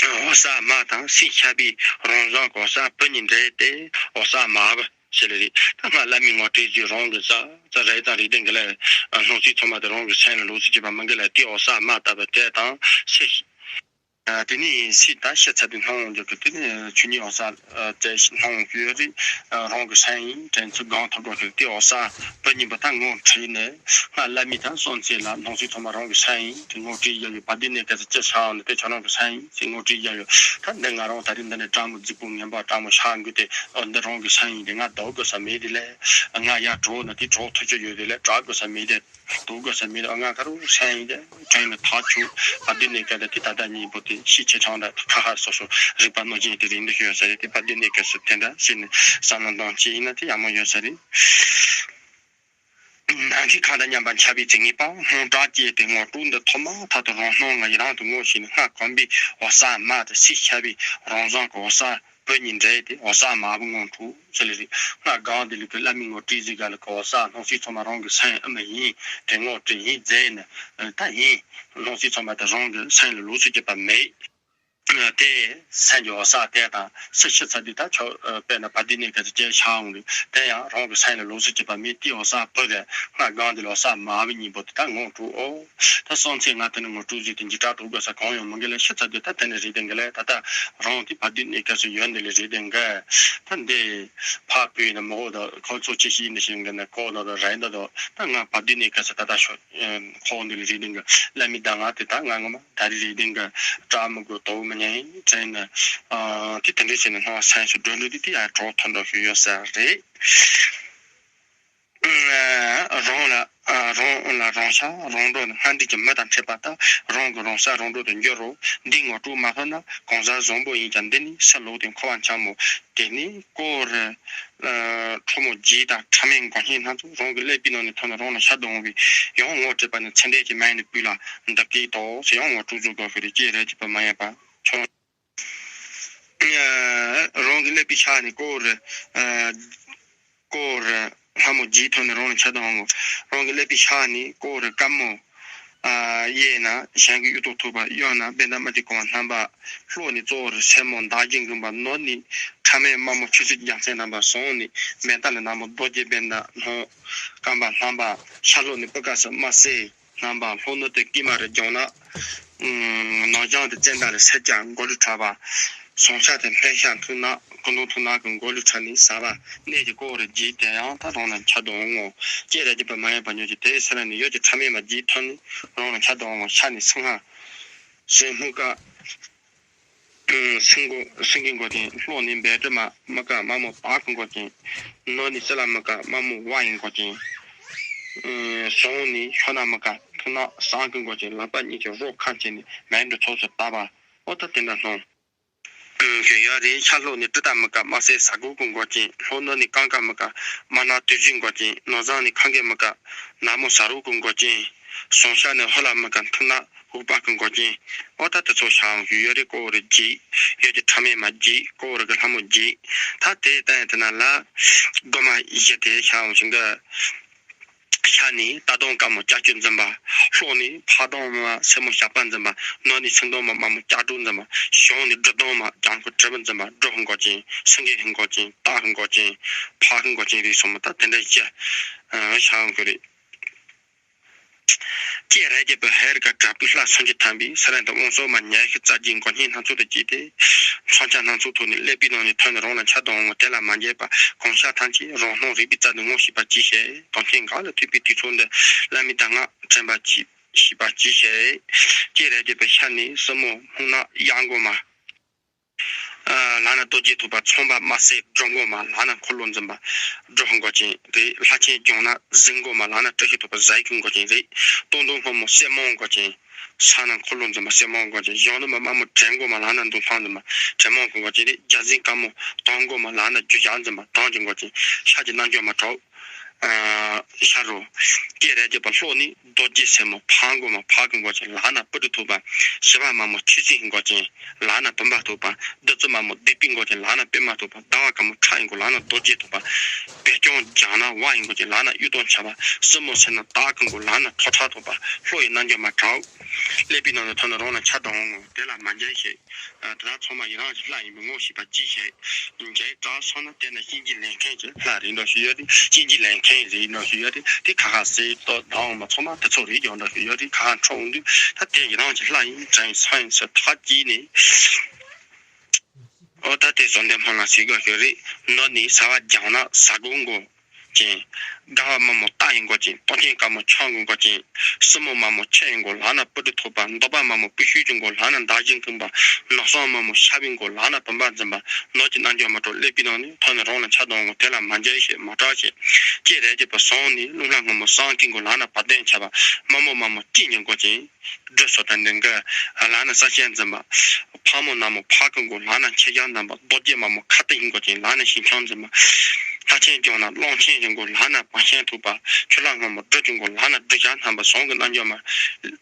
འོད་གསལ་མ་དང་སྲིད་ཁྱབ་པའི་རང་བཞིན་གྱི་འོད་གསལ་བུ་གཉིས་འདྲེས་ཏེ་འོད་གསལ་མ་བུ་ཞེས་ལ་རེད། ད་སྔར་བླ་མའི་ངོ་སྤྲོད་ཀྱི་རང་གི་ས་ས་རེད་དང་རེད་དེ་འགི་ལ་སྣང་སྲིད་ཚང་མ་དེ་རང་གི་སེམས་ལ་ལོགས་སུ་གྱུར་པ་མི་འགི་ལ་དེ་འོད་གསལ་མ་ལྟ་བུ་དེ་དང་སྲིད། དེ་ནས་སྲིད་ད་ཤི་ཚར་དུས་སྣང་བ་འཇོག་གི། དེ་ནས་ཆོས་ཉིད་འོད་གསལ་བཙལ་ཞིག་སྣང་བ་ཡོད་རེད། རང་གི་སེམས་ཡིན་དྲན་ཚུལ་སྒང་ཐོག་དགོས་ཤིག་དེ་འོད་གསལ་བུ་གཉིས་པོ་ད་ངོ་འཕྲད་ནས། སྔར་བླ་མའི་ད་གསུང་ཚིག་ལ་སྣང་སྲིད་ཚང་མ་རང་གི་སེམས་ཡིན་དེ་ངོ་སྤྲོད་བརྒྱབ་ཡོད། བ་དེ་ནས་གལ་སྲིད་ཅི་ཆགས་འོང་ན་དེ་ཁྱོད་རང་གི་སེམས་ཡིན་ཞེས་ངོ་སྤྲོད་བརྒྱབ་ཡོད། ད་འདི་ང་རང་ད་རེས་འདི་ནས་སྤྲང་མོ་རྫིག་པོ་ངན་པ་སྤྲང་མོ་ཤ་འགུལ་ཏེ་འདི་རང་གི་སེམས་ཡིན་དེ་ང་ལྡོག་དགོས་ས་མེད་དེ་ལས། ང་ཡར་གྲོགས་ན་དེ་གྲོགས་ཐུབ་ཆོག་ཡོད་དེ་ལས་གྲག་དགོས་ས་མེད་དེ། ལྡོག་དགོས་ས་མེད་དེ། ང་ཁ་རུ་སེམས་ཡིན་དེ་དྲན་ནས་ཐག་ཆོད། བ་དེ་ནས་གལ་ཏེ་དེ་ད་ལྟ་གཉིས་པོ་དེ་ཤི་ཆེ་ཆུང་འདྲ་ཁ་ཁ་སོ་སོ་རིག་པ་རྣོ་ཅན་དེ་རིང་འདི་ཤོད་ས་རེད། དེ་བ་དེ་ནས་གལ་སྲིད་དེ་འདྲ་ཤི་ནས་བསམ་བློ་གཏོང་ཅི་ཡིན་ན་དེ་ཡག་མོ་ཡོད་ས་རེད། ནམ་མཁའི་ཁམས་དང་མཉམ་པར་ཁྱབ་པའི་ཚེ། ངེས་པར་སྔོན་གྲགས་ཅན་དེ་ངོ་སྤྲོད་འདི་ཐོབ་མ་ཐག་ཏུ་རང་སྣང་ངང་ཡི་རང་དུ་ངོ་ཤེས་ནས་སྔར་གོམས་པའི་འོད་གསལ་མ་དང་སྲིད་ཁྱབ་པའི་རང་བཞིན་གྱི་འོད་གསལ་བུ་གཉིས་འདྲེས་ཏེ་འོད་གསལ་མ་བུ་ངང་འཁྲུགས་ཟེར་ལེ་རེད། སྔར་སྒང་དེ་ལུགས་ཀྱི་བླ་མའི་ངོ་སྤྲོད་ཟིག་ག་ལ་གི་འོད་གསལ་སྣང་སྲིད་ཚང་མ་རང་གི་སེམས་ཨེ་མ་ཡིན་དེ་ངོ་སྤྲོད་ཡིན་མཛད་ནས་ད་ཡིན། སྣང་སྲིད་ཚང་མ་དེ་རང་གི་སེམས་ལ་ལོགས་སུ་གྱུར་པ་མེད། དེ་སེམས་ཀྱི་འོད་གསལ་དེ་དང་སུ་ཤི་ཚར་དུས་ད་ཆོག་དཔེར་ན་བ་དེ་ནས་གལ་སྲིད་ཅི་ཆགས་འོང་རེད། དེ་ཡང་རང་གི་སེམས་ལ་ལོགས་སུ་གྱུར་པ་མེད། དེའི་འོད་གསལ་བུ་རེད། སྔར་སྒང་དེ་ལ་འོད་གསལ་མ་བུ་གཉིས་པོ་དེ་ད་ངང་འཁྲུགས། ཨོ། ད་སོང་ཚེ་ང་དེ་ནས་ངོ་སྤྲོད་ཟིག་དེ་འཇིགས་སྐྲག་དོགས་དགོས་ས་གང་ཡང་མི་འགི་ལ། ཤི་ཚར་དུས་ད་དེ་ནས་རེད་དེ་འགི་ལ། ད་ལྟ་རང་དེ་བ་དེ་ནས་གལ་སྲིད་ཡོད་འདི་ལ་རེད་དེ་འགི། ད་འདི་ཕ་བུ་ཡིན་ན་མོ་ད་ཁོ་ཚོ་ཅི་ཞིག་ཡིན་ནི་ཞིག་འགི་ན་ཁོ་ད་ད་རེད་ད་ད། ད་ང་བ་དེ་ནས་གལ་སྲིད་ད་ད་ཤོད། ཁོ་འདི་ལ་རེད་དེ་འགི། བླ་མའི་གདམས་ངག་དེ་ད་ང་ངོ་མ་ད་རེ་རེད་དེ་འགི། སྐྲག་མི་དགོས། དོགས་མི་ཉན་དྲན་ན། དེ་དེ་འདྲ་བྱས་ནས་སྣང་བ་སེམས་སུ་སྒྲོན་འགྲོ་དུས་དེ་ཡང་གྲོགས་ཐོན་འགྲོ་ཞུ་ཡོད་ས་རེད། རང་ལ་རང་ལ་རང་ཤ་རང་གྲོགས་ནི་སྔར་འདྲིས་ཀྱི་མི་དང་འཕྲད་པ་ལྟར་རང་གི་རང་ཤ་རང་གྲོགས་དུ་འགྱུར་རོ། འདིའི་ངོ་སྤྲོད་མ་ཐོབ་ན་གང་ཟག་བཟང་པོ་ཡིན་ཀྱང་འདི་ནི་ཕྱིར་ལོག་སྟེ་འཁོར་བ་འཁྱམ་མོ། དེ་ནི་ཀོ་རི། ཁྲོ་མོ་བརྒྱད་དང་ཕྲ་མེན་མགོ་བརྙན་སྣ་ཚོགས་རང་གི་ཀླད་པའི་ནང་ནས་ཐོན་ནས་རང་ལ་ཤ་འདོང་བའི་ཡང་ངོ་སྤྲད་པ་ནི་ཚེ་འདས་ཀྱི་མིང་ནི་བུ་ལ་འདི་སྐད་དོ་ཟེར་ཡང་ངོ་སྤྲོད་བཟོ་དགོས་ཤིག་རེ་སྐྱེས་རེ་སྐྱེས་པ་མ་ཡིན་པ་ཁྱོད། རང་གི་ཀླད་པའི་ཤ་ནི་ཀོ་རི། ཀོ་རི་ལྷ་མོ་བརྒྱད་ཐོན་ནས་རང་ལ་ཤ་འདོང་ངོ་། རང་གི་ཀླད་པའི་ཤ་ནི་ཀོ་རི་དཀར་མོ། གཡས་ན་གཞན་གྱི་གཡུ་ཐོག་ཐུག་པ། གཡོན་ན་བན་དྷ་མུ་ཏིག་གང་བ་བསྣམས་པ། ལྷོ་ནས་གཙོ་བོར་སེར་མོ་མདངས་ཀྱིས་འགུམ་པ། ནུབ་ནས་ཕྲ་མེན་དམར་མོ་ཆུ་སྲིན་རྒྱལ་མཚན་བསྣམས་པ། བྱང་ནས་མེ་སྟག་ལ་ནག་མོ་རྡོ་རྗེ་བེར་ནག་སྣོད་སྐམ་པ་བསྣམས་པ། ཤར་ལྷོ་ནས་པུ་ཀ་སི་དམར་སེར་ རྣམ་པ་ལྷོ་ནུབ་དེ་སྐྱིད་མ་རེ་སྦྱངས་ན། ནང་བྱང་དེ་བཙན་དང་རེ་སེར་སྐྱ་མགོ་ལུས་ཁྲ་བ། ཟུང་ཤ་དེ་སྨན་ཤ་མཐུག་ན་སྐུ་མདུང་མཐུག་ན་གི་མགོ་ལུས་ཁྲ་ནི་ཟ་བ། གནས་ཀྱི་ཀོ་རེ་བརྗིད་དེ་ཡང་ད་རང་ལ་ཆ་དོ་ངོ་། ལྕེ་ར་རྒྱུད་པ་མ་ཡིན་པ་ཉོ་ཀྱི་དེའི་སེ་ར་ནི་ཡོད་ཀྱི་ཁྲ་མེད་མ་བརྗིད་ཐོན་ནི་རང་ལ་ཆ་དོ་ངོ་ཤ་ནི་སིང་ཧ། སེན་སྨུག་ཀ། སེང་མགོ་སེང་གེ་མགོ་ཅན། ལྷོ་ནི་བལ་ཏི་མ་མི་ཀ་མ་མོ་པག་གི་མགོ་ཅན། ནུབ་ནི་སི་ལ་མི་ཀ་མ་མོ་ཝ་ཡི་མགོ་ཅན། ཟུང་ནི་ཤོ་ན་མི་ཀ་མཐུག་ན་ཟངས་གི་མགོ་ཅན། ལག་པ་གཉིས་ཀྱི་རོ་ཁ་ཅན་ནི་མལ་འདྲུ་ཚོགས་སུ་བཏབ་པ། ཨོ་ད་དེ་འདྲ་སྣང་གི་ཡོད་རེད། ཤར་ལྷོ་ནི་ཏི་ཏ་མི་ཀ་དམར་སེར་ཟ་གོ་གི་མགོ་ཅན། ལྷོ་ནུབ་ནི་ཀང་ཀ་མི་ཀ་དམར་ནག་དུས་བཞི་མགོ་ཅན། ནུབ་བྱང་ནི་ཁང་གེ་མི་ཀ་ནག་མོ་ཟ་རོ་གི་མགོ་ཅན། ཟུང་ཤ་ནི་ཧོ་ལ་མི་ཀ་མཐུག་ན་འུག་པ་གི་མགོ་ཅན། ཨོ་ད་དེ་ཚོ་ཤ་ཡང་ཞུ་ཡོད་རེད། ཀོ་རེ་བརྗིད་ཡོད་ཀྱི་ཁྲ་མེད་མ་བརྗིད། ཀོ་རེ་གི་ལྷ་མོ་བརྗིད། ད་དེ་ལྟ་ཡང་དེ་ན་ལ་སྒོ་མ་བཞི་དེ་ཤ་ཡང་ཞིང་གི་ཤ་ནི་རྟ་གདོང་དཀར་མོ་ལྕགས་ཀྱུ་འཛིན་པ། ལྷོ་ནི་ཕག་གདོང་མ་སེར་མོ་ཞགས་པ་འཛིན་པ། ནུབ་ནི་ཚིག་གདོང་མ་དམར་མོ་ལྕགས་སྒྲོག་འཛིན་པ། བྱང་ནི་སྦྲུལ་གདོང་མ་ལྗང་ཁུ་དྲིལ་བུ་འཛིན་པ། སྦྲུལ་གི་མགོ་ཅན། སེང་གེ་གི་མགོ་ཅན། སྟག་གི་མགོ་ཅན། ཕག་གི་མགོ་ཅན་རེད་གསུངས་མ། ད་དེ་འདྲ་བཤད་ཤ་ཡང་གི་རེད། ལྕེ་ར་རྒྱུད་པ་ཧེ་རུ་ཀ་དྲག་པོའི་ལྷ་སུམ་ཅུ་ཐམ་པས་སི་ར་དང་དབང་སོགས་མ་ཉི་ཤུ་རྩ་བརྒྱད་མགོ་བརྙན་སྣ་ཚོགས་དང་བཅས་ཏེ། མཚོན་ཆ་སྣ་ཚོགས་ཐོགས་ནས་ཀླད་པའི་ནང་ནས་ཐོན་ནས་རང་ལ་ཆ་དང་ངོ་། དེ་ལ་མ་འགྱེད་པར་གང་ཤར་ཐམས་ཅད་རང་སྣང་རིག་པའི་རྩལ་དུ་ངོ་ཤེས་པར་གྱིས་ཤིག། དོན་རྐྱེན་འགའ་ལ་ཐུག་པའི་དུས་ཚོད་འདི་བླ་མའི་གདམས་ངག་དྲན་པར་གྱིས་ཤིག་པར་གྱིས་ཤིག། ལྕེ་ར་རྒྱུད་པ་ཤ་ནི་སྲིན་མོ་སྨུག་ནག་གཡག་མགོ་མ། ལག་ན་རྡོ་རྗེ་ཐོགས་པ། ཚངས་པ་དམར་སེར་སྦྲུལ་མགོ་མ། ལག་ན་འཁོར་ལོ་འཛིན་པ་སྦྲུལ་མགོ་ཅན་རེད། ལྷ་ཆེན་ལྗང་ནག་གཟིག་མགོ་མ། ལག་ན་ཏྲི་ཤུལ་ཐོགས་པ་གཟའ་ཡི་གི་མགོ་ཅན་རེད། སྟོང་གདོང་སྔོན་མོ་སེར་མོ་མགོ་ཅན། ཕྱག་ན་འཁོར་ལོ་འཛིན་པ་སེར་མོ་མགོ་ཅན། གཞོན་ནུ་མ་དམར་མོ་དྲེད་མགོ་མ། ལག་ན་མདུང་ཐང་འཛིན་པ་དྲེད་མོང་གི་མགོ་ཅན་རེད། བརྒྱ་བཟུང་དཀར་མོ་དོམ་མགོ་མ། ལག་ན་རྒྱུ་ཞགས་འཛིན་པ་དོམ་གྱི་མགོ་ཅན། ཤ་གྱི་རྣལ་འབྱོར་མ་གྲོགས། ཤ་རུ། ལྕེ་ར་རྒྱུད་པ་ལྷོ་ནི་རྡོ་རྗེ་སེར་མོ་ཕག་མགོ་མ། ཕག་གི་མགོ་ཅན། ལག་ན་སྤུ་གྲི་ཐོགས་པ། བྱི་བ་དམར་མོ་ཆུ་སྲིན་མགོ་ཅན། ལག་ན་བུམ་པ་ཐོགས་པ། བདུད་རྩི་དམར་མོ་སྡིག་པའི་མགོ་ཅན། ལག་ན་པད་མ་ཐོགས་པ། ཟླ་བ་དཀར་མོ་ཁྲག་ཡི་མགོ། ལག་ན་རྡོ་རྗེ་ཐོགས་པ། བེ་ཅོན་ལྗང་ནག་ཝ་ཡི་མགོ་ཅན། ལག་ན་གཡུ་དོམ་ཆགས་པ། སྲིན་མོ་སེར་ནག་སྟག་གི་མགོ། ལག་ན་ཁྲོ་ཁྲག་ཐོགས་པ། ལྷོ་ཡི་རྣལ་འབྱོར་མ་གྲོགས། ཀླད་པའི་ནང་དུ་ཐོན་ནས་རང་ལ་ཆ་དང་ངོ་། དེ་ལ་མ་འགྱེད་ཤིག། དེ་དག་ཚང་མ་ཡི་རང་གི་ལྷ་ཡིན་པའི་ངོ་ཤེས་པ་གྱིས་ཤིག། འཇལ་དྲག་སོང་ན་དེ་ན་གཤིན་རྗེ་ལེན་མཁན་གྱི་ལྷ་རེད་འགྲོ་ཞུ་ཡོད་རེད། གཤིན་རྗེ་ལེན་མཁན་རེད་འགྲོ་ཞུ་ཡོད་རེད། དེ་ཁ་ཁ་ཟེར་ཏོ་དང་མ་ཚང་མ་དེ་ཚོ་རེད་ཀྱང་འགྲོ་ཞུ་ཡོད་རེད། ཁ་ཁ་འཕྲོག་འོང་དུས་ད་དེ་ཡི་རང་གི་ལྷ་ཡིན་དྲན་སོང་ཡིན་ཟེར་ཐག་བཅད་ནས། ཨོ་ད་དེ་བཟོ་འདྲ་སྨོན་ལམ་ཟེར་དགོས་ཞུ་རེད། ནུབ་ནི་ཟ་བ་ལྗང་ནག་ཟ་སྒོ་མགོ། ཅན། དགའ་བ་དམར་མོ་སྟག་ཡི་མགོ་ཅན། སྟོབས་ཆེན་དཀར་མོ་ཆང་གི་མགོ་ཅན། སྲིན་མོ་དམར་མོ་ཆུ་ཡི་མགོ། ལག་ན་སྤུ་གྲི་ཐོགས་པ། འདོད་པ་དམར་མོ་པུས་ཤུལ་གྱི་མགོ། ལག་ན་མདའ་གཞུ་འཁུམས་པ། ནག་སྲང་དམར་མོ་ཤ་བའི་མགོ། ལག་ན་བུམ་པ་འཛིན་པ། ནུབ་ཀྱི་རྣལ་འབྱོར་མ་གྲོགས། ཀླད་པའི་ནང་ནས་ཐོན་ནས་རང་ལ་ཆ་དང་ངོ་། དེ་ལ་མ་འགྱེད་ཤིག། མ་སྐྲག་ཤིག། ལྕེ་ར་རྒྱུད་པ་ཟུང་ནི་རླུང་ལྷ་སྔོན་མོ་སྲང་ཐིག་མགོ། ལག་ན་བ་དན་ཆགས་པ། དམར་མོ་དམར་མོ་སྐྱིད་ཀྱི་མགོ་ཅན། སྦྲུལ་སོགས་དང་ལྡན་གྱི། ལག་ན་ས་ཆེན་འཛིན་པ། ཕག་མོ་ནག་མོ་ཕག་གི་མགོ། ལག་ན་མཆེ་ཞགས་འཛིན་པ། རྡོ་རྗེ་དམར་མོ་ཁྭ་ཏའི་མགོ་ཅན། ལག་ན་ཞུན་ཆང་འཛིན་པ། ལྷ་ཆེན་ལྗང་ནག་གླང་ཆེན་གྱི་མགོ། ལག་ན་བ་ཤན་ཐོགས་པ། ཆུ་ལྷ་སྔོན་མོ་སྦྲུལ་གྱི་མགོ། ལག་ན་སྦྲུལ་ཞགས་འཛིན་པ། ཟུང་གི་རྣལ་འབྱོར་མ་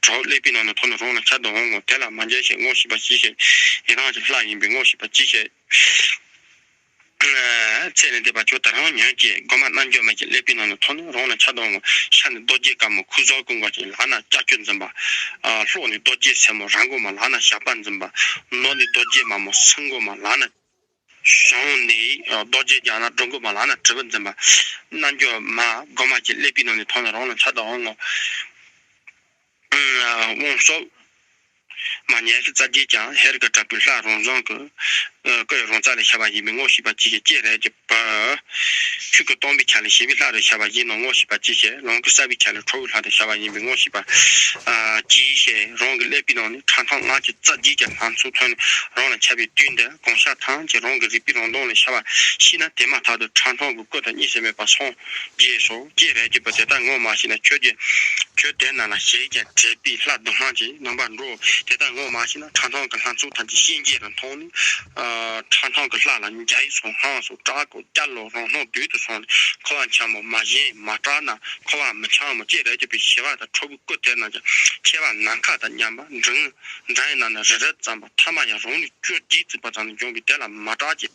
གྲོགས། ཀླད་པའི་ནང་ནས་ཐོན་ནས་རང་ལ་ཆ་དང་ངོ་། དེ་ལ་མ་འགྱེད་ཤིག། ངོ་ཤེས་པ་གྱིས་ཤིག། ཡི་རང་གི་ལྷ་ཡིན་པའི་ངོ་ཤེས་པ་གྱིས་ཤིག། ཚེ་ལས་འདས་པ་ཁྱོད་ད་རང་ཉོན་ཅིག། སྒོ་མ་རྣལ་འབྱོར་མ་ཞིག། ཀླད་པའི་ནང་ནས་ཐོན་ནས་རང་ལ་ཆ་དང་ངོ་། ཤ་ནི་རྡོ་རྗེ་དཀར་མོ་ཁུ་ཟོ་གི་མགོ་ཅན། ལག་ན་ལྕགས་ཀྱུ་འཛིན་པ། ལྷོ་ནི་རྡོ་རྗེ་སེར་མོ་ར་མགོ་མ། ལག་ན་ཞགས་པ་འཛིན་པ། ནུབ་ནི་རྡོ་རྗེ་དམར་མོ་སེང་མགོ་མ། ལག་ན། བྱང་ནི་རྡོ་རྗེ་ལྗང་ནག་སྦྲུལ་མགོ་མ། ལག་ན་དྲིལ་བུ་འཛིན་པ། རྣལ་འབྱོར་མ་སྒོ་མ་ཞིག། ཀླད་པའི་ནང་ནས་ཐོན་ནས་རང་ལ་ཆ་དང་ངོ་། དབང་སོགས་མ་ཉེ་ཤི་རྩ་བརྒྱད་ཀྱང་། ཧེ་རུ་ཀ་དྲག་པོའི་ལྷ་རང་བྱུང་གི། སྐུ་ཡི་རང་རྩལ་ལས་ཤར་བ་ཡིན་པའི་ངོ་ཤེས་པ་གྱིས་ཤིག། ལྕེ་ར་རྒྱུད་པ། ཆོས་སྐུ་སྟོང་པའི་ཆ་ལས་ཞི་བའི་ལྷ་རུ་ཤར་བ་ཡིན་ནོ་ངོ་ཤེས་པ་གྱིས་ཤིག། ལོངས་སྐུ་གསལ་བའི་ཆ་ལས་ཁྲོ་བོའི་ལྷ་རུ་ཤར་བ་ཡིན་པའི་ངོ་ཤེས་པ་གྱིས་ཤིག། རང་གི་ཀླད་པའི་ནང་ནས་ཁྲག་འཐུང་ལྔ་བཅུ་རྩ་བརྒྱད་ཀྱི་ལྷ་མཚོ་ཐོན་ནས་རང་ལ་ཁྱབ་པའི་དུས་འདིར་གང་ཤར་ཐམས་ཅད་རང་གི་རིག་པའི་རང་གདངས་ལས་ཤར་བ་ཤེས་ན། དེ་མ་ཐག་ཏུ་ཁྲག་འཐུང་གི་སྐུ་དང་གཉིས་སུ་མེད་པ་སངས་རྒྱས་སོ། ལྕེ་ར་རྒྱུད་པ། དེ་ལྟར་ངོ་མ་ཤེས་ན་ཁྱོད་ཀྱིས། ཁྱོད་དེ་རྣམས་ལ་ཞེས་ཀྱང་དྲེགས་པའི་ལྷ་དུ་མང་གྱི་རྣམ་པར་འགྲོ། དེ་ལྟར་ངོ་མ་ཤེས་ན་ཁྲག་འཐུང་གི་ལྷ་མཚོ་ཐམས་ཅད་གཤིན་རྗེ་རུ་མཐོང་ནས། ཁྲག་འཐུང་གི་ལྷ་ལ་འཇའ་ཡིས་སོགས་ལྷང་སོགས་སྐྲག་གོ་སྐྱ་ལོ་རང་སྣང་དུས་དུ་སོང་ནས། འཁོར་བ་འཁྱམ་མོ་མ་ཞེན་མ་སྐྲག་ན། འཁོར་བ་མི་འཁྱམ་མོ། ལྕེ་ར་རྒྱུད་པའི་ཞི་བ་དང་ཁྲོ་བོའི་སྐུ་དེ་རྣམས་ཀྱང་མཆེ་བ་ནམ་མཁའ་དང་མཉམ་པ་འབྲིང་། འབྲིང་ཡིན་ན་ནི་རི་རབ་ཙམ་པ། ཐ་མ་ཡང་རང་ལུས་བཅུ་གཅིག་བརྩིགས་པ་ཙམ་ལས་འབྱུང་བའི་དེ་ལ་མ་སྐྲག་ཅིག།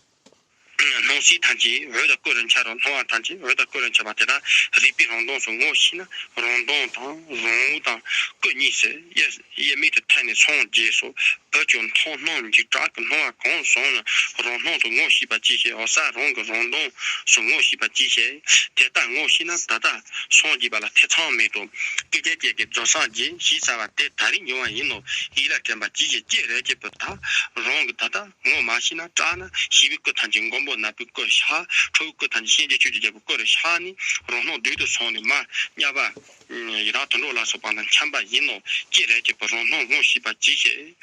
སྣང་སྲིད་ཐམས་ཅད་འོད་དང་སྐུ་རུ་འཆར་རོ། སྣང་བ་ཐམས་ཅད་འོད་དང་སྐུ་རུ་འཆར་བ་དེ་དག་རིག་པའི་རང་སྟོང་སུ་ངོ་ཤེས་ན། རང་སྟོང་དང་རང་དབང་དང་སྐུ་གཉིས་སུ་དབྱེར་དབྱེར་མེད་དུ་ཐལ་ནས་སངས་རྒྱས་སོ། བུ་ཁྱོད་མཐོང་སྣང་འཇིགས་སྐྲག་གི་སྣང་བ་གང་བྱུང་ན་རང་སྣང་དུ་ངོ་ཤེས་པར་གྱིས་ཤིག་འོད་གསལ་རང་གི་རང་སྟོང་སུ་ངོ་ཤེས་པར་གྱིས་ཤིག་དེ་ལྟར་ངོ་ཤེས་ན་ད་ལྟ་སངས་རྒྱས་པ་ལ་ཐེ་ཚོམ་མེད་དོ། སྐད་ཅིག་གཅིག་གིས་རྫོགས་སངས་རྒྱས་ཞེས་བྱ་བ་དེ་ད་རེས་འབྱུང་བ་ཡིན་ནོ། ཡིད་ལ་དྲན་པར་གྱིས་ཤིག་ཀྱེ་རིགས་ཀྱི་བུ་དག་རང་གི་ད་ལྟ་ངོ་མ་ཤེས་ན་སྐྲག་ན་ཞི་བའི་སྐུ་ཐམས་ཅད་མགོན་པོ་ནག་པོའི་སྐུ་ཤར། ཁྲོ་བོའི་སྐུ་ཐམས་ཅད་གཤིན་རྗེ་ཆོས་ཀྱི་རྒྱལ་པོའི་སྐུ་རུ་ཤར་ནས་རང་སྣང་བདུད་དུ་སོང་ནས་མར་དམྱལ་བ་ཡི་དྭགས་དུད་འགྲོ་ལ་སོགས་པ་དང་འཁྱམས་པ་ཡིན་ནོ། ཀྱེ་རིགས་ཀྱི་བུ་རང་སྣང་ངོ་ཤེས་པར་གྱིས་ཤིག་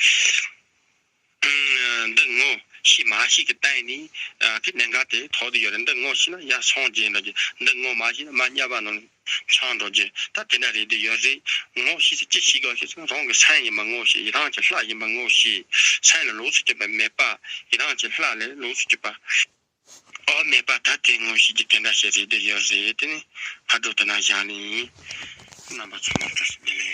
འདི་ངོ་ཤེས་མ་ཤེས་ཀྱི་སྟེང་ནས་ཨ་གི་གནད་འགག་དེ་ཐོག་ཏུ་ཡོད་རེད། འདི་ངོ་ཤེས་ན་ཡར་སངས་རྒྱས་འགྲོ་རྒྱུ། འདི་ངོ་མ་ཤེས་ན་མར་དམྱལ་བ་ནང་འཁྱམས་འགྲོ་རྒྱུ། ད་དེ་འདྲ་རེད་དེ་ཡོད་རེད། ངོ་ཤེས་ཚེ་ཅི་ཤེས་དགོས་ཤེས་ཚེ་རང་གི་སེམས་ཡིན་པ་ངོ་ཤེས། ཡི་དམ་གྱི་ལྷ་ཡིན་པ་ངོ་ཤེས། སེམས་ལ་ལོགས་སུ་གྱུར་པ་མེད་པ། ཡི་དམ་གྱི་ལྷ་ལས་ལོགས་སུ་གྱུར་པ། འོ་མེད་པ་ད་དེ་ངོ་ཤེས་ཀྱི་དེ་འདྲ་ཞིག་རེད་དེ་ཡོད་རེད། དེ་ནི་ཕར་འགྲོ་དེ་ན་བཞག་ནི་ཡིན། རྣམ་པ་ཚང་མར་བཀྲ་ཤིས་བདེ་ལེགས།